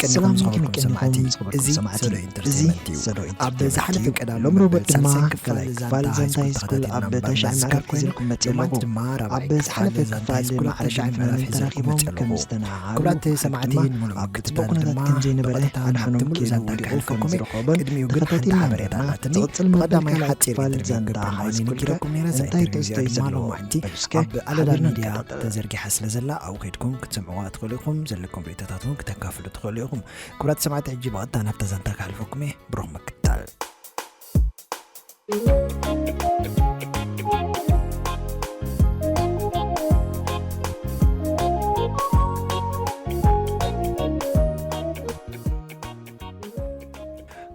ቅድሚኹም ዝኸበርኩም ሰማዕቲ፣ እዚ ሰዶ ኢንተርቴይንመንት እዩ። ኣብ ዝሓለፈ ቀዳም ሎሚ ረቡዕ ድማ ካልኣይ ክፋል ዛንታ ሃይስኩል ኣብ ተሽዓይ ምዕራፍ ሒዘልኩም መፂእ ኣለኹ። ኣብ ዝሓለፈ ክፋል ማዕረ ሻዕን ምዕራፍ ሒዘልኩም መፂእ ኣለኹ። ክቡራት ሰማዕቲ፣ ንሙሉእ ምክትታል ድማ ብቐጥታ ናብ ትምሉእ ዛንታ ከሕልፈኩም እየ። ቅድሚኡ ግን ሓንቲ ሓበሬታ ኣላትኒ። ብቐዳማይ ሓፂር ኢንተርቪው ክገብር ምዃነይ ነጊረኩም ነይረ። እዛ ኢንተርቪው እዚኣ ድማ ሎማዕንቲ ኣብ ኣለዳ ሚድያ ተዘርጊሓ ስለ ዘላ ኣብኡ ከይድኩም ክትሰምዕዋ ትኽእሉ ኢኹም። ዘለኩም ርእይቶታት እውን ክተካፍሉ ትኽእሉ ኢኹም። ክቡራት ሰማዕቲ፣ ሕጂ ብቐጥታ ናብታ ዛንታ ከሕልፈኩም እየ። ብሩኽ ምክትታል።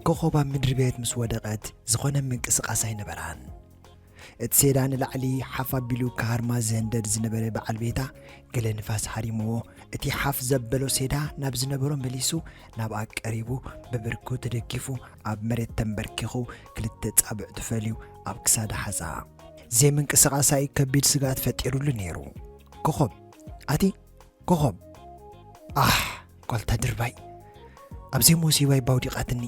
ኮኾብ ኣብ ምድሪ ቤት ምስ ወደቐት ዝኾነ ምንቅስቓስ ኣይነበራን። እቲ ሴዳ ንላዕሊ ሓፍ ኣቢሉ ክሃርማ ዝህንደድ ዝነበረ በዓል ቤታ፣ ገለ ንፋስ ሃሪምዎ፣ እቲ ሓፍ ዘበሎ ሴዳ ናብ ዝነበሮ መሊሱ ናብኣ ቀሪቡ፣ ብብርኩ ተደጊፉ ኣብ መሬት ተንበርኪኹ ክልተ ጻብዕቱ ፈልዩ ኣብ ክሳዳ ሓዛ። ዘይምንቅስቓሳ እዩ ከቢድ ስግኣት ፈጢሩሉ ነይሩ። ኮኾብ፣ ኣቲ ኮኾብ! ኣሕ! ጓልታ ድርባይ! ኣብ ዘይሞሲባይ ባውዲቓትኒ።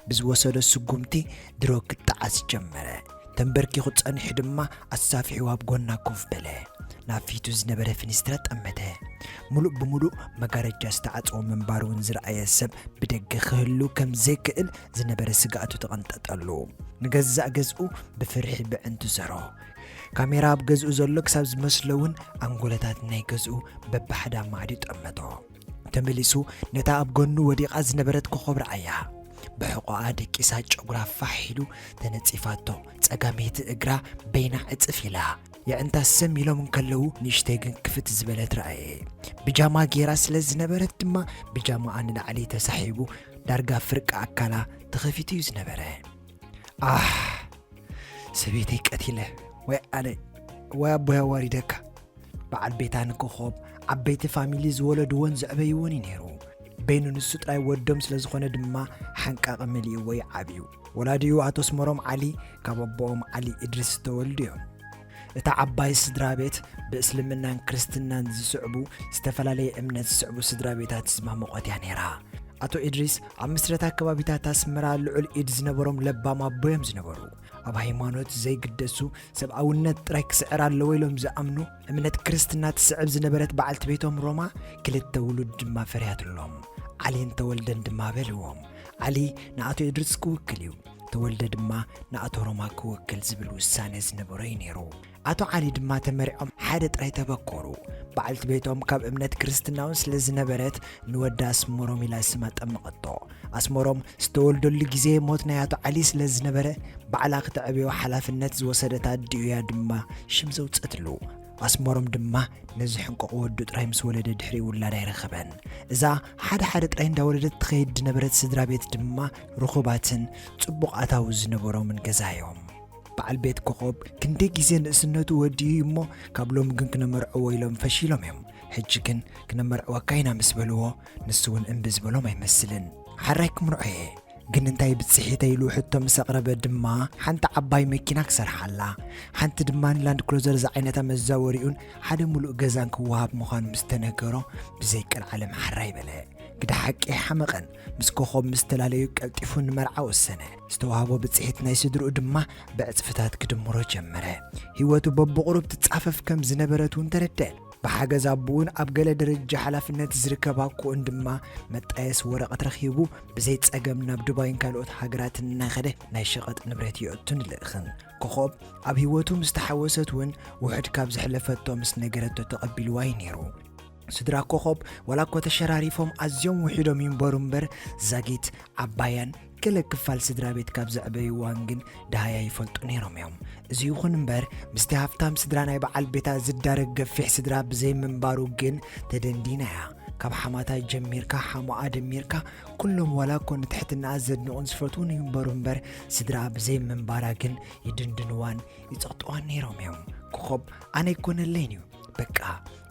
ብዝወሰዶ ስጉምቲ ድሮ ክጠዓስ ጀመረ። ተንበርኪኹ ጸኒሑ ድማ ኣሳፊሑ ኣብ ጎና ኮፍ በለ። ናብ ፊቱ ዝነበረ ፊኒስትራ ጠመተ። ሙሉእ ብሙሉእ መጋረጃ ዝተዓጽወ ምንባሩ እውን ዝረኣየ ሰብ ብደገ ክህሉ ከም ዘይክእል ዝነበረ ስግኣቱ ተቐንጠጠሉ። ንገዛእ ገዝኡ ብፍርሒ ብዕንቱ ዘሮ። ካሜራ ኣብ ገዝኡ ዘሎ ክሳብ ዝመስሎ እውን ኣንጎለታት ናይ ገዝኡ በብሓደ ኣማዕድዩ ጠመቶ። ተመሊሱ ነታ ኣብ ጎኑ ወዲቓ ዝነበረት ኮኾብ ረኣያ። ብሕቖኣ ደቂሳ ጨጉራ ፋሕ ኢሉ ተነጺፋቶ። ጸጋመይቲ እግራ በይና ዕጽፍ ኢላ። የዕንታ ሰም ኢሎም እንከለዉ ንእሽተይ ግን ክፍት ዝበለት ረኣየ። ብጃማ ጌራ ስለ ዝነበረት ድማ ብጃማኣ ንላዕሊ ተሳሒቡ ዳርጋ ፍርቂ ኣካላ ተኸፊቱ እዩ ዝነበረ። ኣሕ! ሰበይተይ ቀቲለ ወይ ኣነ ወይ ኣቦይ ኣዋሪደካ። በዓል ቤታ ንኮኾብ ዓበይቲ ፋሚሊ ዝወለድዎን ዘዕበይዎን እዩ ነይሩ። በይኑ ንሱ ጥራይ ወዶም ስለ ዝኾነ ድማ ሓንቃቒ መሊእዎ እዩ ዓብዩ። ወላዲኡ ኣቶ ኣስመሮም ዓሊ ካብ ኣቦኦም ዓሊ እድሪስ ዝተወልዱ እዮም። እታ ዓባይ ስድራ ቤት ብእስልምናን ክርስትናን ዝስዕቡ ዝተፈላለየ እምነት ዝስዕቡ ስድራ ቤታት ዝማሞቖት እያ ነይራ። ኣቶ እድሪስ ኣብ ምስረታ ከባቢታት ኣስመራ ልዑል ኢድ ዝነበሮም ለባም ኣቦ እዮም ዝነበሩ። ኣብ ሃይማኖት ዘይግደሱ፣ ሰብኣውነት ጥራይ ክስዕር ኣለዎ ኢሎም ዝኣምኑ፣ እምነት ክርስትና ትስዕብ ዝነበረት በዓልቲ ቤቶም ሮማ ክልተ ውሉድ ድማ ፈርያትሎም። ዓሊን ተወልደን ድማ በልዎም። ዓሊ ንኣቶ እድሪስ ክውክል እዩ። ተወልደ ድማ ንኣቶ ሮማ ክውክል ዝብል ውሳነ ዝነበሮ እዩ ነይሩ። ኣቶ ዓሊ ድማ ተመሪዖም ሓደ ጥራይ ተበኮሩ። በዓልቲ ቤቶም ካብ እምነት ክርስትናውን ስለ ዝነበረት ንወዳ ኣስመሮም ኢላ ስማ ጠመቐቶ። ኣስመሮም ዝተወልደሉ ግዜ ሞት ናይ ኣቶ ዓሊ ስለ ዝነበረ ባዕላ ክተዕብዮ ሓላፍነት ዝወሰደት ኣዲኡ እያ ድማ ሽም ዘውፀትሉ። ኣስመሮም ድማ ነዚ ሕንቆቕ ወዱ ጥራይ ምስ ወለደ ድሕሪ ውላድ ኣይረኸበን። እዛ ሓደ ሓደ ጥራይ እንዳወለደት ትኸይድ ዝነበረት ስድራ ቤት ድማ ርኹባትን ጽቡቕ ኣታዊ ዝነበሮምን ገዛ እዮም። በዓል ቤት ኮኾብ ክንደይ ግዜ ንእስነቱ ወዲኡ እዩ እሞ ካብ ሎሚ ግን ክነመርዕዎ ኢሎም ፈሺሎም እዮም። ሕጂ ግን ክነመርዕወካ ኢና ምስ በልዎ ንሱ እውን እምቢ ዝበሎም ኣይመስልን። ሓራይ ክምርዖ እየ ግን እንታይ ብጽሒተይ ኢሉ ሕቶ ምስ ኣቕረበ ድማ ሓንቲ ዓባይ መኪና ክሰርሓላ፣ ሓንቲ ድማ ንላንድ ክሩዘር ዝዓይነታ መዛወሪኡን ሓደ ሙሉእ ገዛን ክወሃብ ምዃኑ ምስ ተነገሮ ብዘይ ቀልዓለም ሓራይ በለ። ግደ ሓቂ ኣይሓመቐን። ምስ ኮኾብ ምስ ተላለዩ ቀልጢፉ ንመርዓ ወሰነ። ዝተዋህቦ ብጽሒት ናይ ስድርኡ ድማ ብዕጽፍታት ክድምሮ ጀመረ። ህይወቱ በብቑሩብ ትጻፈፍ ከም ዝነበረት እውን ተረድአ። ብሓገዝ ኣቦኡን ኣብ ገለ ደረጃ ሓላፍነት ዝርከባ ኣኮኡን ድማ መጣየሲ ወረቐት ረኺቡ ብዘይ ጸገም ናብ ዱባይን ካልኦት ሃገራትን እናኸደ ናይ ሸቐጥ ንብረት የእቱን ይልእኽን። ኮኾብ ኣብ ህይወቱ ምስ ተሓወሰት እውን ውሑድ ካብ ዘሕለፈቶ ምስ ነገረቶ ተቐቢልዋ እዩ ነይሩ። ስድራ ኮኾብ ዋላ እኮ ተሸራሪፎም ኣዝዮም ውሒዶም ይንበሩ እምበር ዛጊት ዓባያን ገለ ክፋል ስድራ ቤት ካብ ዘዕበይዋን ግን ደሃያ ይፈልጡ ነይሮም እዮም። እዚ ይኹን እምበር ምስቲ ሃፍታም ስድራ ናይ በዓል ቤታ ዝዳረግ ገፊሕ ስድራ ብዘይምንባሩ ግን ተደንዲና እያ። ካብ ሓማታ ጀሚርካ ሓሞኣ ደሚርካ ኩሎም ዋላ እኮ ንትሕትናኣ ዘድንቑን ዝፈትዉን ይንበሩ እምበር ስድራኣ ብዘይምንባራ ግን ይድንድንዋን ይጸቕጥዋን ነይሮም እዮም። ኮኾብ ኣነ ኣይኮነለይን እዩ። በቃ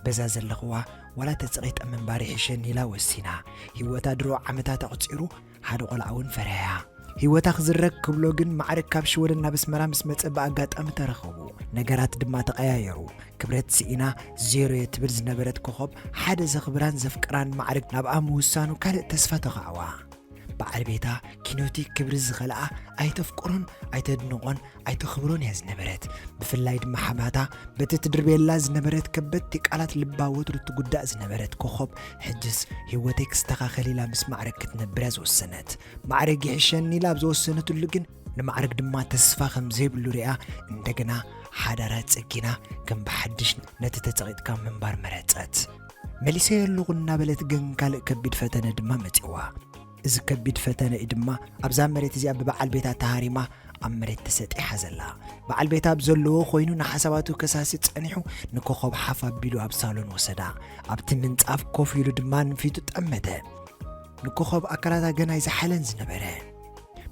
በዛ ዘለኽዋ ዋላ ተጸቒጠ ምንባር ይሕሸኒ ኢላ ወሲና። ህይወታ ድሮ ዓመታት ኣቑጺሩ ሓደ ቆልዓ እውን ፈረያ። ህይወታ ክዝረግ ክብሎ ግን ማዕርግ ካብ ሽወደን ናብ ኣስመራ ምስ መጸ ብኣጋጣሚ ተረኸቡ። ነገራት ድማ ተቐያየሩ። ክብረት ስኢና ዜሮ እየ ትብል ዝነበረት ኮኸብ ሓደ ዘኽብራን ዘፍቅራን ማዕርግ ናብኣ ምውሳኑ ካልእ ተስፋ ተኻዕዋ። በዓል ቤታ ኪኖቲ ክብሪ ዝኸልኣ ኣይተፍቅሮን ኣይተድንቖን ኣይተኽብሮን እያ ዝነበረት። ብፍላይ ድማ ሓማታ በቲ ትድርበየላ ዝነበረት ከበድቲ ቃላት ልባ ወትሩ ትጉዳእ ዝነበረት ኮኸብ ሕጅስ ህይወተይ ክስተኻኸል ኢላ ምስ ማዕርግ ክትነብር እያ ዝወሰነት። ማዕርግ ይሕሸኒ ኢላ ኣብ ዝወሰነትሉ ግን ንማዕርግ ድማ ተስፋ ከም ዘይብሉ ሪኣ እንደገና ሓዳራ ጸጊና ከም ብሓድሽ ነቲ ተጸቒጥካ ምንባር መረጸት። መሊሰዮ ኣለኹ እናበለት ግን ካልእ ከቢድ ፈተነ ድማ መጺዋ። እዚ ከቢድ ፈተነ እዩ ድማ ኣብዛ መሬት እዚኣ ብበዓል ቤታ ተሃሪማ ኣብ መሬት ተሰጢሓ ዘላ። በዓል ቤታ ኣብ ዘለዎ ኮይኑ ንሓሳባቱ ከሳሲ ጸኒሑ ንኮኸብ ሓፍ ኣቢሉ ኣብ ሳሎን ወሰዳ። ኣብቲ ምንጻፍ ኮፍ ኢሉ ድማ ንፊቱ ጠመተ። ንኮኸብ ኣካላታ ገና ኣይዘሓለን ዝነበረ።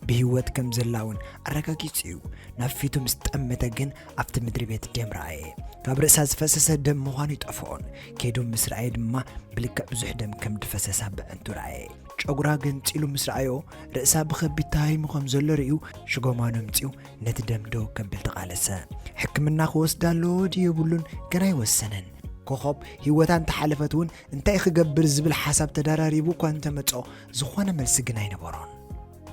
ብህይወት ከም ዘላ እውን ኣረጋጊጹ እዩ። ናብ ፊቱ ምስ ጠመተ ግን ኣብቲ ምድሪ ቤት ደም ረኣየ። ካብ ርእሳ ዝፈሰሰ ደም ምዃኑ ይጠፍኦን። ከይዱ ምስ ረኣየ ድማ ብልክዕ ብዙሕ ደም ከም ድፈሰሳ በዕንቱ ረኣየ። ጨጉራ ገንጺሉ ምስ ረኣዮ ርእሳ ብኸቢድ ተሃይሙ ከም ዘሎ ርእዩ ሽጎማኑ ኣምጺኡ ነቲ ደም ደው ከብል ተቓለሰ። ሕክምና ክወስድ ኣለዎ ድዩ የብሉን ገና ኣይወሰነን። ኮኸብ ህይወታ እንተሓለፈት እውን እንታይ ክገብር ዝብል ሓሳብ ተደራሪቡ እኳ እንተመጾ ዝኾነ መልሲ ግን ኣይነበሮን።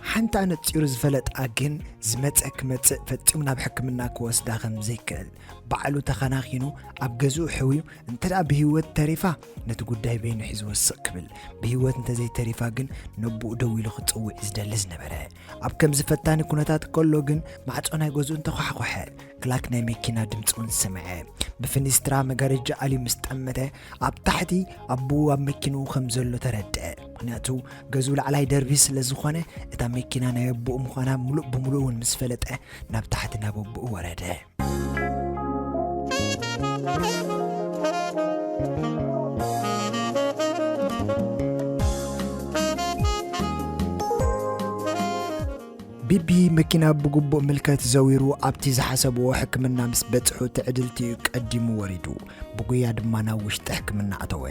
ሓንቲ ኣነጺሩ ዝፈለጣ ግን ዝመጸ ክመጽእ ፈጺሙ ናብ ሕክምና ክወስዳ ከም ዘይክእል ባዕሉ ተኸናኺኑ ኣብ ገዝኡ ሕውዩ እንተ ደኣ ብህይወት ተሪፋ ነቲ ጉዳይ በይኑ ሒዝዎ ስቕ ክብል፣ ብህይወት እንተዘይተሪፋ ግን ነቦኡ ደዊሉ ክጽውዕ ዝደሊ ዝነበረ። ኣብ ከምዚ ፈታኒ ኩነታት ከሎ ግን ማዕጾ ናይ ገዝኡ እንተኳሕኮሐ፣ ክላክ ናይ መኪና ድምጺ እውን ሰምዐ። ብፍኒስትራ መጋረጃ ኣልዩ ምስ ጠመተ ኣብ ታሕቲ ኣቦኡ ኣብ መኪንኡ ከም ዘሎ ተረድአ። ምኽንያቱ ገዝኡ ላዕላይ ደርቢ ስለ ዝኾነ እታ መኪና ናይ ኣቦኡ ምዃና ሙሉእ ብሙሉእ እውን ምስ ፈለጠ ናብ ታሕቲ ናብ ኣቦኡ ወረደ። ቢቢ መኪና ብግቡእ ምልከት ዘዊሩ ኣብቲ ዝሓሰብዎ ሕክምና ምስ በጽሑ ትዕድልቲ እዩ ቀዲሙ ወሪዱ። ብጉያ ድማ ናብ ውሽጢ ሕክምና ኣተወ።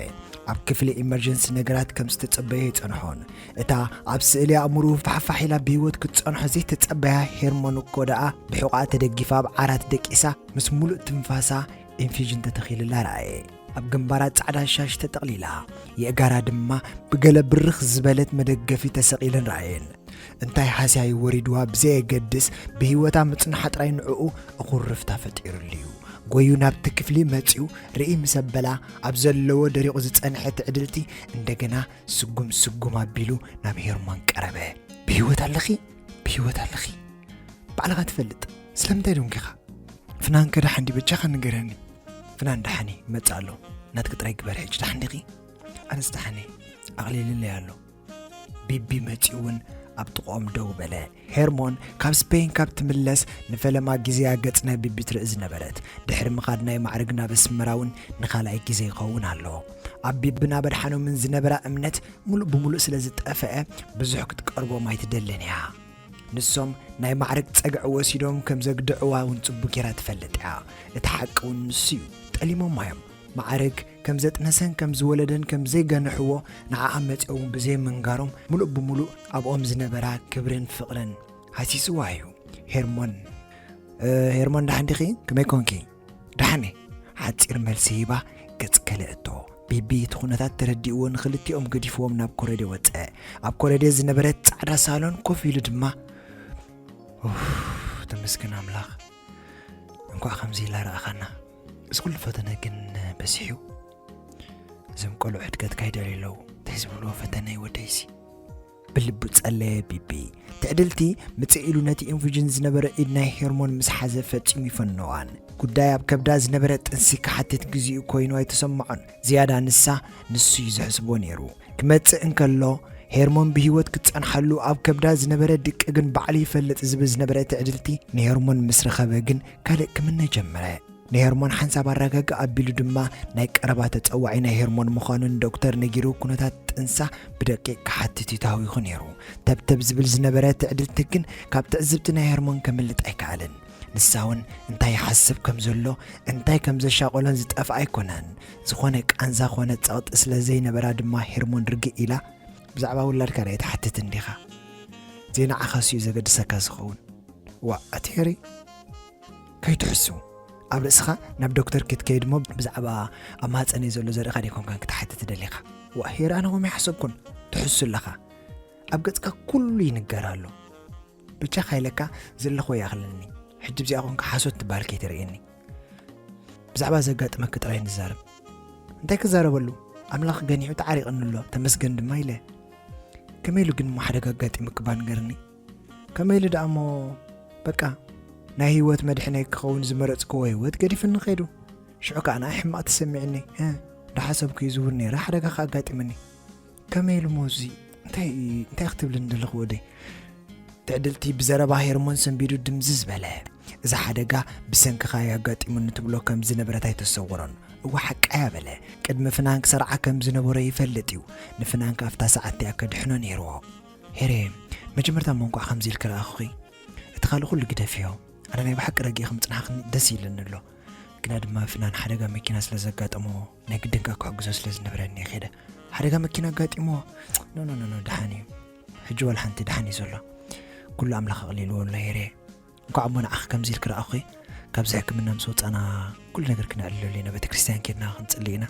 ኣብ ክፍሊ ኢመርጀንሲ ነገራት ከም ዝተጸበዮ ኣይጸንሖን። እታ ኣብ ስእሊ ኣእምሮኡ ፋሕፋሕ ኢላ ብህይወት ክትጸንሖ ዘይተጸበያ ሄርሞን እኮ ደኣ ብሕቖኣ ተደጊፋ ኣብ ዓራት ደቂሳ ምስ ሙሉእ ትንፋሳ ኢንፊዥን ተተኺልላ ረኣየ። ኣብ ግንባራ ጻዕዳ ሻሽ ተጠቕሊላ፣ የእጋራ ድማ ብገለ ብርኽ ዝበለት መደገፊ ተሰቒለን ረኣየን። እንታይ ሃስያ እዩ ወሪድዋ ብዘየገድስ ብህይወታ ምጽንሓ ጥራይ ንዕኡ እኹርፍታ ፈጢሩሉ እዩ። ጎዩ ናብቲ ክፍሊ መጺኡ ርኢ ምስ ኣበላ ኣብ ዘለዎ ደሪቑ ዝጸንሐ ትዕድልቲ እንደገና ስጉም ስጉም ኣቢሉ ናብ ሄርሞን ቀረበ። ብህይወት ኣለኺ? ብህይወት ኣለኺ? ባዕልኻ ትፈልጥ። ስለምንታይ ደንጊኻ? ፍናንከ ደሓን ድዩ? በጃኻ ንገረኒ። ፍናን ደሓን እዩ፣ ይመጽእ ኣሎ። ናትኪ ጥራይ ግበሪ ሕጂ። ደሓን ዲኺ? ኣነስ ደሓን እየ። ኣቕሊልለይ ኣሎ። ቢቢ መጺኡ እውን ኣብ ጥቕኦም ደው በለ። ሄርሞን ካብ ስፔን ካብ ትምለስ ንፈለማ ግዜያ ገጽ ናይ ቢቢ ትርኢ ዝነበረት። ድሕሪ ምኻድ ናይ ማዕርግ ናብ ኣስመራ እውን ንኻልኣይ ግዜ ይኸውን ኣሎ። ኣብ ቢብን ኣብ ኣድሓኖምን ዝነበራ እምነት ሙሉእ ብሙሉእ ስለ ዝጠፍአ ብዙሕ ክትቀርቦም ኣይትደልን እያ። ንሶም ናይ ማዕርግ ጸግዒ ወሲዶም ከም ዘግድዕዋ እውን ጽቡቕ ጌራ ትፈልጥ እያ። እቲ ሓቂ እውን ንሱ እዩ። ጠሊሞማ እዮም። ማዕርግ ከም ዘጥነሰን ከም ዝወለደን ከም ዘይገንሕዎ ንዓኣ መጺኦም ብዘይ ምንጋሮም ሙሉእ ብሙሉእ ኣብኦም ዝነበራ ክብርን ፍቕርን ሃሲስዋ እዩ። ሄርሞን፣ እ፣ ሄርሞን ደሓን ዲኺ? ከመይ ኮንኪ? ደሓን እየ። ሓጺር መልሲ ሂባ ገጽ ከልአቶ። ቢቢ እቲ ኩነታት ተረዲእዎ ንኽልቲኦም ገዲፍዎም ናብ ኮረዴ ወጸ። ኣብ ኮረዴ ዝነበረት ጻዕዳ ሳሎን ኮፍ ኢሉ ድማ፣ ኡፍ፣ ተመስገን ኣምላኽ፣ እንኳዕ ከምዚ ኢላ ረኣኻና። እዚ ኩሉ ፈተነ ግን በዚሑ። እዞም ቆልዑ ሕድገትካ ይደልዩ ኣለዉ። እንታይ ዝብልዎ ፈተነ እዩ ወደይሲ? ብልቡ ጸለየ ቢቢ። ትዕድልቲ ምጽእ ኢሉ ነቲ ኢንፉዥን ዝነበረ ኢድ ናይ ሄርሞን ምስ ሓዘ ፈጺሙ ይፈነዋን። ጉዳይ ኣብ ከብዳ ዝነበረ ጥንሲ ክሓትት ግዜኡ ኮይኑ ኣይተሰምዖን። ዝያዳ ንሳ ንሱ እዩ ዘሕስቦ ነይሩ። ክመጽእ እንከሎ ሄርሞን ብህይወት ክትጸንሓሉ ኣብ ከብዳ ዝነበረ ድቂ ግን ባዕሉ ይፈልጥ ዝብል ዝነበረ ትዕድልቲ ንሄርሞን ምስ ረኸበ ግን ካልእ ክምነ ጀመረ። ንሄርሞን ሓንሳብ ኣረጋግእ ኣቢሉ ድማ ናይ ቀረባ ተጸዋዒ ናይ ሄርሞን ምዃኑ ንዶክተር ነጊሩ ኩነታት ጥንሳ ብደቂቕ ክሓትት እዩ ተሃዊኹ ነይሩ። ተብተብ ዝብል ዝነበረ ትዕድልቲ ግን ካብ ትዕዝብቲ ናይ ሄርሞን ከምልጥ ኣይከኣለን። ንሳ እውን እንታይ ይሓስብ ከም ዘሎ እንታይ ከም ዘሻቐሎን ዝጠፍኣ ኣይኮነን። ዝኾነ ቃንዛ ኮነ ጸቕጢ ስለ ዘይነበራ ድማ ሄርሞን ርግእ ኢላ፣ ብዛዕባ ውላድካ ዶ ኣይትሓትትን ዲኻ? ዘይንዓኻስ እዩ ዘገድሰካ ዝኸውን። ዋ ኣቲ ሄሪ፣ ከይትሕሱ። ኣብ ርእስኻ ናብ ዶክተር ክትከይድ እሞ ብዛዕባ ኣብ ማህፀነይ ዘሎ ዘርእኻ ደይኮንካን ክትሓትት ደሊኻ። ዋ ሄሪ፣ ኣነ ከምኡ ኣይሓሰብኩን። ትሕሱ ኣለኻ። ኣብ ገፅካ ኩሉ ይንገር ኣሎ። ብቻ ካይለካ ዘለኹ ይኣኽለኒ። ሕጂ ብዚኣ ኮንካ ሓሶት ትበሃል ከይትርእየኒ። ብዛዕባ ዘጋጥመኪ ጥራይ ንዛረብ። እንታይ ክዛረበሉ? ኣምላኽ ገኒሑ ተዓሪቕኒ ኣሎ፣ ተመስገን ድማ ኢለ። ከመይ ኢሉ ግን እሞ ሓደጋ ኣጋጢሙኪ እባ ንገርኒ? ከመይ ኢሉ ደኣ እሞ በቃ ናይ ህይወት መድሕነይ ክኸውን ዝመረጽክዎ ህይወት ገዲፍኒ ከይዱ። ሽዑ ከኣ ንኣይ ሕማቕ ተሰሚዕኒ። እ፣ እንዳሓሰብኩ እዩ ዝውር ነይረ፣ ሓደጋ ከኣ ኣጋጢሙኒ። ከመይ ኢሉ እሞ እዚ? እንታይ፣ እንታይ ክትብልኒ ዘለኹ ወደይ? ትዕድልቲ ብዘረባ ሄርሞን ሰንቢዱ ድምዝዝ በለ። እዚ ሓደጋ ብሰንክኻ እዩ ኣጋጢሙኒ ትብሎ ከም ዝነበረት ኣይተሰወሮን። እወ ሓቃያ በለ። ቅድሚ ፍናን ክሰርዓ ከም ዝነበሮ ይፈልጥ እዩ። ንፍናን ከኣ ኣብታ ሰዓት እቲኣ ከድሕኖ ነይርዎ። ሄሬ፣ መጀመርታ እሞ እንቋዕ ከምዚ ኢልኪ ረኣኹኺ። እቲ ካልእ ኩሉ ግደፍዮ። ኣነ ናይ ብሓቂ ረጊእኺ ምጽናሕኽኒ ደስ ኢልኒ ኣሎ። ግና ድማ ፍናን ሓደጋ መኪና ስለ ዘጋጠሞ ናይ ግድን ከኣ ክሕግዞ ስለ ዝነበረኒ እየ ከይደ። ሓደጋ መኪና ኣጋጢምዎ? ኖ፣ ኖ፣ ኖ፣ ኖ፣ ደሓን እዩ። ሕጂ ዋላ ሓንቲ ደሓን እዩ ዘሎ። ኩሉ ኣምላኽ ኣቕሊልዎ ኣሎ ሄሬ። እንኳዕ እሞ ንዓኺ ከምዚ ኢልኪ ረኣኹኺ። ካብዚ ሕክምና ምስ ወጻና ኩሉ ነገር ክነዕልለሉ ኢና። ቤተ ክርስቲያን ኬድና ክንጽሊ ኢና።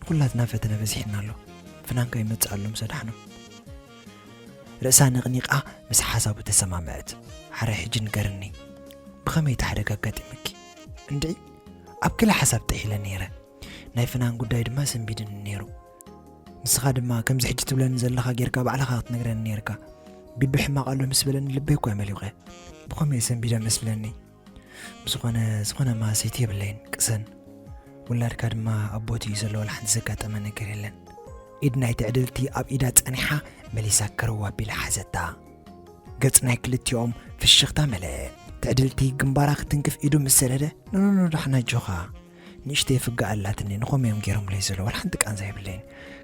ንኹላትና ፈተነ በዚሕና ኣሎ። ፍናን ከኣ ይመጽእ ኣሎ ምስ ኣድሓኖም። ርእሳ ነቕኒቓ ምስ ሓሳቡ ተሰማምዐት። ሓራይ ሕጂ ንገርኒ፣ ብኸመይ እቲ ሓደጋ ኣጋጢምኪ? እንድዒ፣ ኣብ ገለ ሓሳብ ጥሒለ ነይረ። ናይ ፍናን ጉዳይ ድማ ሰንቢድኒ ነይሩ። ንስኻ ድማ ከምዚ ሕጂ ትብለኒ ዘለኻ ጌርካ ባዕልኻ ክትነግረኒ ነይርካ። ቢቢ ሕማቕ ኣሎ ምስ በለኒ ልበይ እኳ እዩ መሊቑ። ብኸመይ ሰንቢደ መስለኒ? ብዝኾነ፣ ዝኾነ ማሰይቲ የብለይን፣ ቅሰን። ውላድካ ድማ ኣብ ቦትኡ እዩ ዘሎ፣ ዋላ ሓንቲ ዘጋጠመ ነገር የለን። ኢድ ናይ ትዕድልቲ ኣብ ኢዳ ጸኒሓ መሊሳ ከረው ኣቢላ ሓዘታ። ገጽ ናይ ክልቲኦም ፍሽኽታ መለአ። ትዕድልቲ ግንባራ ክትንክፍ ኢዱ ምስ ሰደደ፣ ኖ፣ ኖ፣ ኖ፣ ዳሕና ኣጆኻ። ንእሽተይ ፍጋ ኣላትኒ፣ ንኾም እዮም ገይሮምለይ ዘለዉ፣ ዋላ ሓንቲ ቃንዛ የብለይን።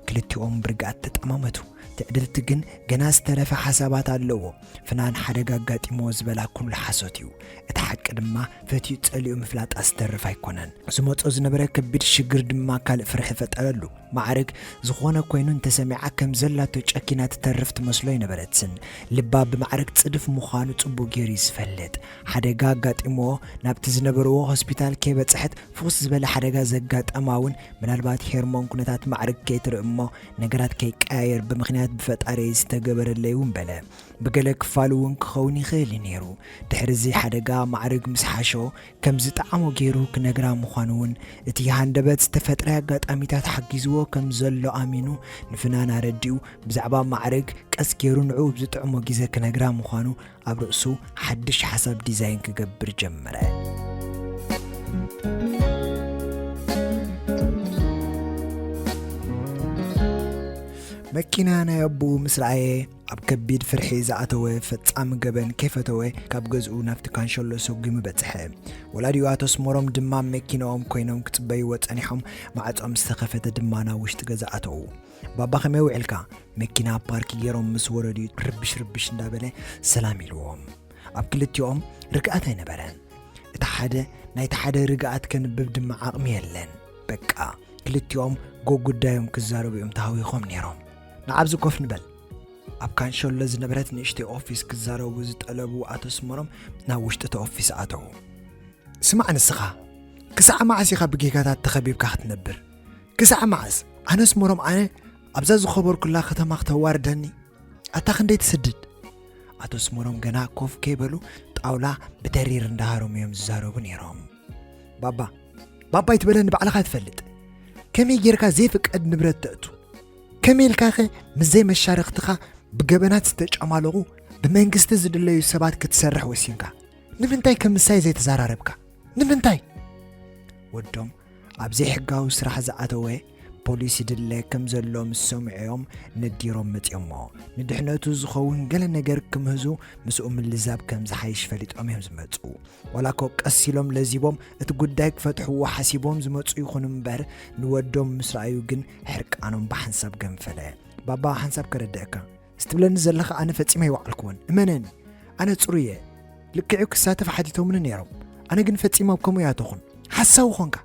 ክልቲኦም ብርግኣት ተጠማመቱ። ትዕድልቲ ግን ገና ዝተረፈ ሓሳባት ኣለዎ። ፍናን ሓደጋ ኣጋጢምዎ ዝበላ ኩሉ ሓሶት እዩ። እቲ ሓቂ ድማ ፈትዩ ጸሊኡ ምፍላጣ ዝተርፍ ኣይኮነን። ዝመጾ ዝነበረ ከቢድ ሽግር ድማ ካልእ ፍርሒ ፈጠረሉ። ማዕርግ ዝኾነ ኮይኑ እንተሰሚዓ ከም ዘላቶ ጨኪና ትተርፍ ትመስሎ ኣይነበረትን። ልባ ብማዕርግ ጽድፍ ምዃኑ ጽቡቕ ገይሩ እዩ ዝፈልጥ። ሓደጋ ኣጋጢምዎ ናብቲ ዝነበርዎ ሆስፒታል ከይበጽሐት ፍኹስ ዝበለ ሓደጋ ዘጋጠማ እውን ምናልባት ሄርሞን ኩነታት ማዕርግ ከይትርኢ እሞ ነገራት ከይቀያየር ብምኽንያት ብፈጣሪየይ ዝተገበረለይ እውን በለ። ብገለ ክፋሉ እውን ክኸውን ይኽእል እዩ ነይሩ። ድሕሪ እዚ ሓደጋ ማዕርግ ምስ ሓሾ ከም ዝጠዓሞ ገይሩ ክነግራ ምዃኑ እውን እቲ ሃንደበት ዝተፈጥረ ኣጋጣሚታት ሓጊዝዎ ከም ዘሎ ኣሚኑ ንፍናን ኣረዲኡ ብዛዕባ ማዕርግ ቀስ ገይሩ ንዕኡ ብዝጥዕሞ ግዜ ክነግራ ምዃኑ ኣብ ርእሱ ሓድሽ ሓሳብ ዲዛይን ክገብር ጀመረ። መኪና ናይ ኣቦኡ ምስ ረኣየ ኣብ ከቢድ ፍርሒ ዝኣተወ ፈጻሚ ገበን ከይፈተወ ካብ ገዝኡ ናብቲ ካንሸሎ ሰጒሙ በጽሐ። ወላዲኡ ኣቶ ስመሮም ድማ መኪናኦም ኮይኖም ክጽበይዎ ጸኒሖም። ማዕጾ ምስ ተኸፈተ ድማ ናብ ውሽጢ ገዛ ኣተዉ። ባባ ከመይ ውዕልካ? መኪና ፓርክ ገይሮም ምስ ወረዱ ርብሽ ርብሽ እንዳበለ ሰላም ኢልዎም። ኣብ ክልቲኦም ርግኣት ኣይነበረን። እቲ ሓደ ናይቲ ሓደ ርግኣት ከንብብ ድማ ዓቕሚ የለን። በቃ ክልቲኦም ጎጉዳዮም ክዛረቡ እዮም ተሃዊኾም ነይሮም። ንዓብዚ ኮፍ ንበል። ኣብ ካንሸሎ ዝነበረት ንእሽተይ ኦፊስ ክዛረቡ ዝጠለቡ ኣቶ ስመሮም ናብ ውሽጢ እቲ ኦፊስ ኣተዉ። ስማዕ ንስኻ፣ ክሳዕ መዓስ ኢኻ ብጌጋታት ተኸቢብካ ክትነብር? ክሳዕ መዓስ? ኣነ ስመሮም ኣነ ኣብዛ ዝኸበርኩላ ከተማ ክተዋርደኒ? ኣታ ክንደይ ትስድድ? ኣቶ ስመሮም ገና ኮፍ ከይበሉ ጣውላ ብተሪር እንዳሃረሙ እዮም ዝዛረቡ ነይሮም። ባባ፣ ባባ ኣይትበለኒ፣ ባዕልኻ ትፈልጥ። ከመይ ጌርካ ዘይፍቀድ ንብረት ተእቱ? ከመይ ኢልካኸ ምስ ዘይመሻርኽትኻ ብገበናት ዝተጨማለቑ ብመንግስቲ ዝድለዩ ሰባት ክትሰርሕ ወሲንካ? ንምንታይ ከም ምሳይ ዘይተዘራረብካ? ንምንታይ? ወዶም ኣብ ዘይሕጋዊ ስራሕ ዝኣተወ ፖሊስ ይድለ ከም ዘሎ ምስ ሰምዑ እዮም ነዲሮም መጺኦሞ። ንድሕነቱ ዝኸውን ገለ ነገር ክምህዙ ምስኡ ምልዛብ ከም ዝሓይሽ ፈሊጦም እዮም ዝመጹ። ዋላ እኮ ቀስ ኢሎም ለዚቦም እቲ ጉዳይ ክፈትሕዎ ሓሲቦም ዝመጹ ይኹኑ እምበር ንወዶም ምስ ረኣዩ ግን ሕርቃኖም ብሓንሳብ ገንፈለ። ባባ ሓንሳብ ከረድአካ። ስትብለኒ ዘለኻ ኣነ ፈጺመ ኣይወዓልክዎን። እመነኒ። ኣነ ጽሩይ እየ። ልክዕ እዩ ክሳተፍ ሓቲቶምኒ ነይሮም። ኣነ ግን ፈጺመ ኣብ ከምኡ ኣይኣተኹን። ሓሳዊ ኾንካ።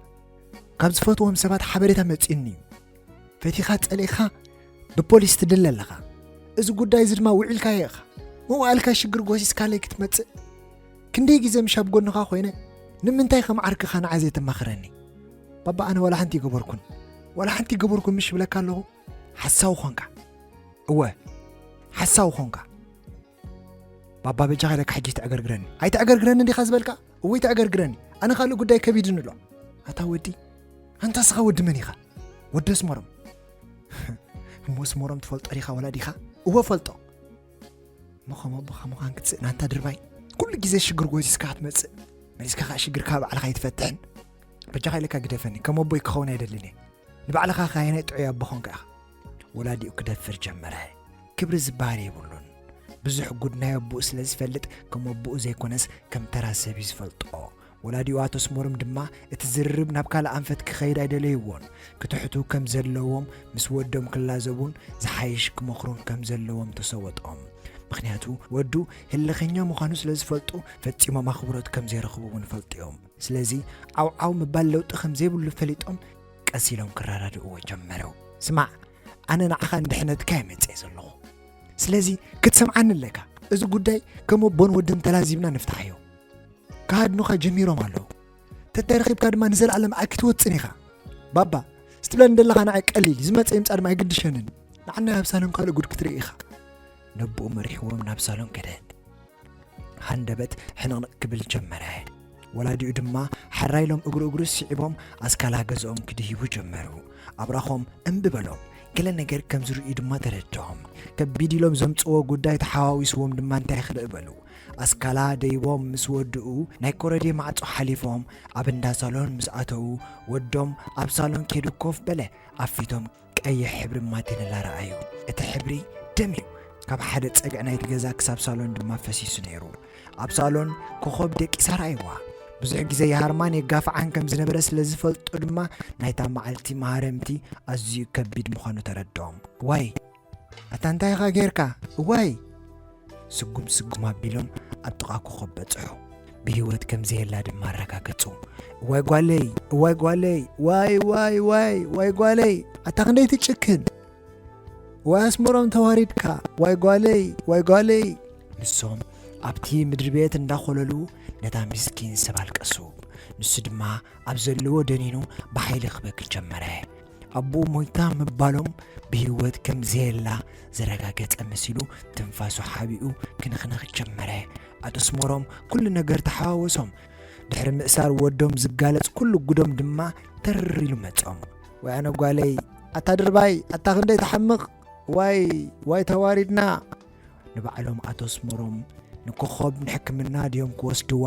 ካብ ዝፈትዎም ሰባት ሓበሬታ መጺኡኒ እዩ። ፈቲኻ ጸሊእኻ ብፖሊስ ትድለ ኣለኻ። እዚ ጉዳይ እዚ ድማ ውዒልካዮ ኢኻ። መዋእልካ ሽግር ጎሲስካለይ ክትመጽእ ክንደይ ግዜ ምሽ ኣብ ጎንኻ ኮይነ ንምንታይ ከም ዓርክኻ ንዓ ዘይተማኽረኒ? ባባ ኣነ ዋላ ሓንቲ ይገበርኩን ዋላ ሓንቲ ይገበርኩን ምሽ ብለካ ኣለኹ። ሓሳዊ ኾንካ። እወ ሓሳዊ ኾንካ። ባባ በጃኻ ኢለካ ሕጂ ተዕገርግረኒ። ኣይተዕገርግረኒ እንዲኻ ዝበልካ? እወ ይተዕገርግረኒ። ኣነ ካልእ ጉዳይ ከቢድኒ ኣሎ። ኣታ ወዲ ኣንታ ስኻ ወዲ መን ኢኻ? ወዲ ኣስመሮም። እሞ ኣስመሮም ትፈልጦ ዲኻ ወላ ዲኻ? እወ ፈልጦ። እሞ ከም ኣቦኻ ምዃን ክትስእን ኣንታ ድርባይ። ኩሉ ግዜ ሽግር ጎሲስካ ክትመጽእ መሊስካ ከዓ ሽግርካ ባዕልኻ ኣይትፈትሕን። በጃኻ ኢለካ ግደፈኒ። ከም ኣቦይ ክኸውን ኣይደልን እየ። ንባዕልኻ ካየናይ ጥዑይ ኣቦ ኾንካ ኢኻ? ወላዲኡ ክደፍር ጀመረ። ክብሪ ዝበሃል የብሉን። ብዙሕ ጉድ ናይ ኣቦኡ ስለ ዝፈልጥ ከም ኣቦኡ ዘይኮነስ ከም ተራ ሰብ እዩ ዝፈልጦ። ወላዲኡ ኣቶ ኣስመሮም ድማ እቲ ዝርርብ ናብ ካልእ ኣንፈት ክኸይድ ኣይደለይዎን። ክትሕቱ ከም ዘለዎም ምስ ወዶም ክላዘቡን ዝሓይሽ ክመኽሩን ከም ዘለዎም ተሰወጦም። ምኽንያቱ ወዱ ህልኸኛ ምዃኑ ስለ ዝፈልጡ ፈጺሞም ኣኽብሮት ከም ዘይረኽቡ እውን ፈልጡ እዮም። ስለዚ ዓውዓው ምባል ለውጢ ከም ዘይብሉ ፈሊጦም ቀስ ኢሎም ክረዳድእዎ ጀመረው። ስማዕ ኣነ ንዓኻ ንድሕነትካ እየ መጽየ ዘለኹ። ስለዚ ክትሰምዓኒ ኣለካ። እዚ ጉዳይ ከም ኣቦን ወድን ተላዚብና ንፍትሓዮ። ክሃድኑኻ ጀሚሮም ኣለዉ። ተተረኺብካ ድማ ንዘለኣለም ኣይክትወጽን ኢኻ። ባባ ስትብለኒ ዘለኻ ንዓይ ቀሊል እዩ። ዝመጸ ይምጻእ ድማ ኣይግድሸንን። ንዓናይ ኣብ ሳሎን ካልእ ጉድ ክትርኢ ኢኻ። ነቦኡ መሪሕዎም ናብ ሳሎን ከደ። ሃንደበት ሕንቕንቕ ክብል ጀመረ። ወላዲኡ ድማ ሓራይ ኢሎም እግሩ እግሩ ስዒቦም ኣስካላ ገዝኦም ክድይቡ ጀመሩ። ኣብራኾም እምቢ በሎም። ገለ ነገር ከም ዝርእዩ ድማ ተረድኦም። ከቢድ ኢሎም ዘምጽዎ ጉዳይ ተሓዋዊስዎም ድማ እንታይ ክልእ በሉ። ኣስካላ ደይቦም ምስ ወድኡ ናይ ኮረዴ ማዕጾ ሓሊፎም ኣብ እንዳ ሳሎን ምስ ኣተዉ ወዶም ኣብ ሳሎን ከይዱ ኮፍ በለ። ኣብ ፊቶም ቀይሕ ሕብሪ ማቴነላ ረኣዩ። እቲ ሕብሪ ደም እዩ። ካብ ሓደ ጸግዒ ናይቲ ገዛ ክሳብ ሳሎን ድማ ፈሲሱ ነይሩ። ኣብ ሳሎን ኮኾብ ደቂሳ ረኣይዋ። ብዙሕ ግዜ ይሃርማን የጋፍዓን ከም ዝነበረ ስለ ዝፈልጡ ድማ ናይታ መዓልቲ መሃረምቲ ኣዝዩ ከቢድ ምዃኑ ተረድኦም። ዋይ ኣታ እንታይ ኢኻ ጌርካ? እዋይ! ስጉም ስጉም ኣቢሎም ኣብ ጥቓ ኮኾብ በጽሑ። ብህይወት ከም ዘየላ ድማ ኣረጋገጹ። እዋይ ጓለይ፣ እዋይ ጓለይ፣ ዋይ ዋይ ዋይ ዋይ ጓለይ፣ ኣታ ክንደይ ትጭክን? ዋይ ኣስመሮም ተዋሪድካ፣ ዋይ ጓለይ፣ ዋይ ጓለይ። ንሶም ኣብቲ ምድሪ ቤት እንዳኾለሉ ነታ ምስኪን ሰብ ኣለቀሱ። ንሱ ድማ ኣብ ዘለዎ ደኒኑ ብሓይሊ ክበኪ ጀመረ። ኣቦኡ ሞይታ ምባሎም ብህይወት ከም ዘየላ ዘረጋገጸ መሲሉ ትንፋሱ ሓቢኡ ክንኽንኽ ጀመረ። ኣቶ ኣስመሮም ኩሉ ነገር ተሓዋወሶም። ድሕሪ ምእሳር ወዶም ዝጋለጽ ኩሉ ጉዶም ድማ ተር ኢሉ መጾም። ወይ ኣነ ጓለይ፣ ኣታ ድርባይ፣ ኣታ ክንደይ ትሓምቕ፣ ዋይ ዋይ ተዋሪድና። ንባዕሎም ኣቶ ኣስመሮም ንኮኾብ ንሕክምና ድዮም ክወስድዋ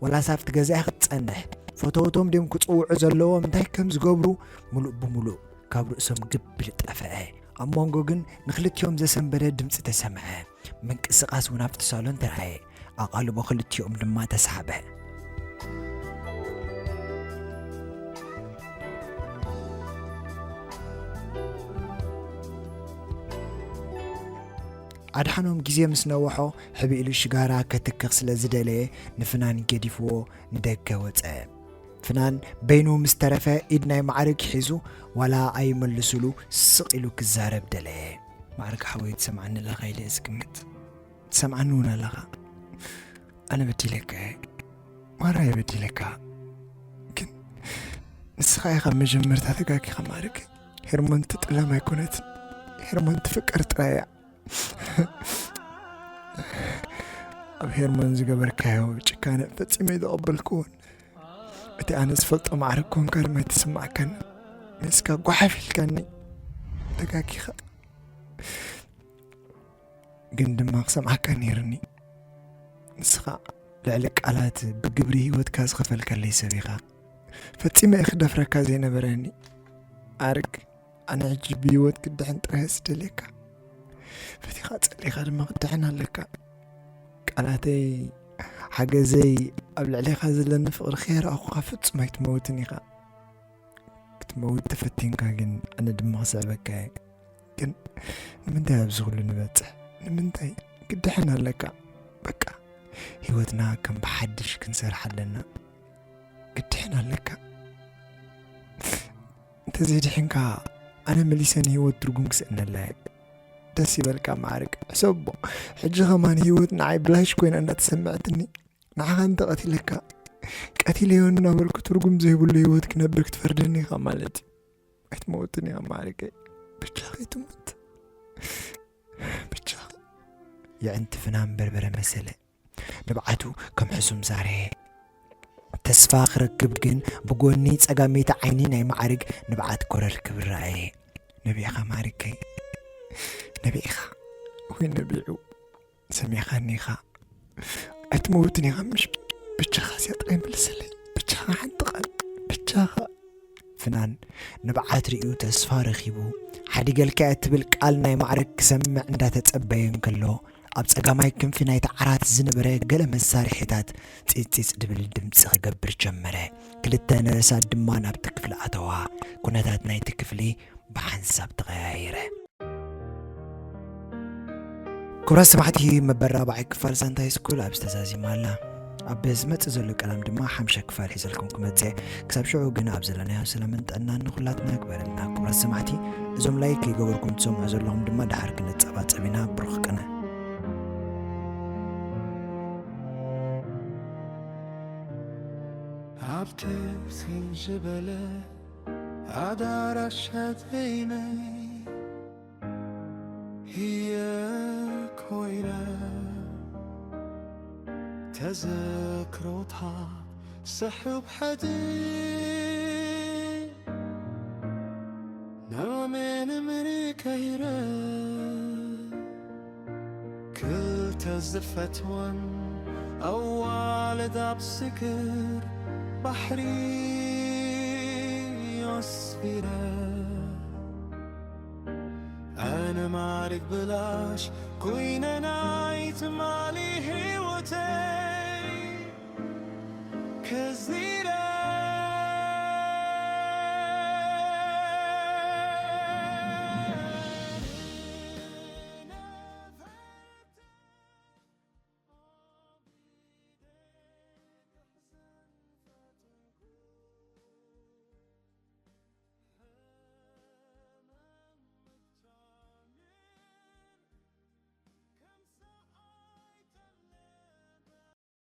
ዋላስ ኣብቲ ገዛ ክትጸንሕ? ፈተውቶም ድዮም ክጽውዑ ዘለዎም እንታይ ከም ዝገብሩ ምሉእ ብምሉእ ካብ ርእሶም ግብል ጠፍአ። ኣብ መንጎ ግን ንክልቲኦም ዘሰንበደ ድምጺ ተሰምዐ። ምንቅስቓስ እውን ኣብቲ ሳሎን ተራእየ። ኣቓልቦ ክልቲኦም ድማ ተሳሕበ። ኣድሓኖም ግዜ ምስ ነወሖ ሕቢ ኢሉ ሽጋራ ከትክኽ ስለ ዝደለየ ንፍናን ገዲፍዎ ንደገ ወጸ። ፍናን በይኑ ምስ ተረፈ ኢድ ናይ ማዕርግ ሒዙ ዋላ ኣይመልስሉ ስቕ ኢሉ ክዛረብ ደለየ። ማዕርግ ሓወይ ትሰምዓኒ ኣለኻ ኢለ እየ ዝግምት። ትሰምዓኒ እውን ኣለኻ። ኣነ በዲለካ እየ። ማራ እየ በዲለካ። ግን ንስኻ ኢኻ መጀመርታ ተጋጊኻ ማዕርግ። ሄርሞን ትጥለም ኣይኮነትን። ሄርሞን ትፍቀር ጥራይ እያ። ኣብ ሄርሞን ዝገበርካዮ ጭካነ ፈጺመ ኣይተቐበልክዎን። እቲ ኣነ ዝፈልጦ ማዕርግ ኮንካ ድማ ኣይተሰማዕካን። ንስካ ጓሓፍ ኢልካኒ ተጋጊኻ። ግን ድማ ክሰምዓካ ነይርኒ። ንስኻ ልዕሊ ቃላት ብግብሪ ህይወትካ ዝኸፈልካለይ ሰብ ኢኻ። ፈጺመ እየ ክደፍረካ ዘይነበረኒ። ኣርግ ኣነ ሕጂ ብህይወት ክድሕን ጥራይ ዝደልየካ። ፈቲኻ ጸሊኻ ድማ ክትድሕን ኣለካ። ቃላተይ ሓገዘይ ኣብ ልዕሌኻ ዘለኒ ፍቕሪ ከየርኣኹኻ ፍጹም ኣይትመውትን ኢኻ። ክትመውት ተፈቲንካ ግን ኣነ ድማ ክስዕበካ እየ። ግን ንምንታይ ኣብዚ ኩሉ ንበጽሕ? ንምንታይ? ክድሕን ኣለካ። በቃ ህይወትና ከም ብሓድሽ ክንሰርሕ ኣለና። ክድሕን ኣለካ። እንተዘይድሕንካ ኣነ መሊሰ ንህይወት ትርጉም ክስእነላ እየ። ደስ ይበልካ ማዕርግ። ሕሰቦ፣ ሕጂ ከማን ህይወት ንዓይ ብላሽ ኮይና እንዳተሰምዐትኒ፣ ንዓኻ እንተ ቀቲለካ፣ ቀቲለዮ እናበልኩ ትርጉም ዘይብሉ ህይወት ክነብር ክትፈርደኒ ኢኻ ማለት እዩ። ኣይትመውትን ኢኻ ማዕርገይ። ብቻኻ ኣይትሙት። ብቻኻ። የዕንቲ ፍናን በርበረ መሰለ። ንብዓቱ ከም ሕሱም ዛርየ። ተስፋ ክረክብ ግን ብጎኒ ጸጋመይቲ ዓይኒ ናይ ማዕርግ ንብዓት ኮረር ክብል ረኣየ። ነቢዕኻ ማዕርገይ። ነቢዕኻ። ወይ ነቢዑ። ሰሚዕኻኒ ኢኻ። ኣይትመውትን ኢኻ ምሽ? ብቻኻ እዚኣ ጥራይ መልሰለይ። ብቻኻ ሓንቲ ቃል። ብቻኻ። ፍናን ንብዓት ርእዩ ተስፋ ረኺቡ፣ ሓዲገልካ እያ ትብል ቃል ናይ ማዕርግ ክሰምዕ እንዳተጸበየ እንከሎ፣ ኣብ ጸጋማይ ክንፊ ናይቲ ዓራት ዝነበረ ገለ መሳርሒታት ጺጽ ጺጽ ድብል ድምጺ ክገብር ጀመረ። ክልተ ነርሳት ድማ ናብቲ ክፍሊ ኣተዋ። ኩነታት ናይቲ ክፍሊ ብሓንሳብ ተቐያየረ። ክቡራት ሰማዕቲ፣ መበል ራብዓይ ክፋል ዛንታ ሃይስኩል ኣብዚ ተዛዚማ ኣላ። ኣብ ዝመጽእ ዘሎ ቀለም ድማ ሓምሻይ ክፋል ሒዘልኩም ክመጽእ። ክሳብ ሽዑ ግን ኣብ ዘለናዮ ሰላምን ጥዕናን ንኹላትና ይግበረልና። ክቡራት ሰማዕቲ፣ እዞም ላይክ ይገበርኩም ትሰምዑ ዘለኹም ድማ ድሓር ክንጸባጸብ ኢና። ብሩኽ ቅነ። ኣብቲ ስም ዝበለ ኣዳራሽ በይነይ ህየ ኮይነ ተዘክሮታት ስሑብ ሕጂ ናብ ምንም ርከይረ ክልተ ዝፈትወን ኣዋልድ ኣብ ስግር ባሕሪ ኣስፊረ ኣነ ማዕርግ ብላሽ ኮይነ ናይ ትማሊ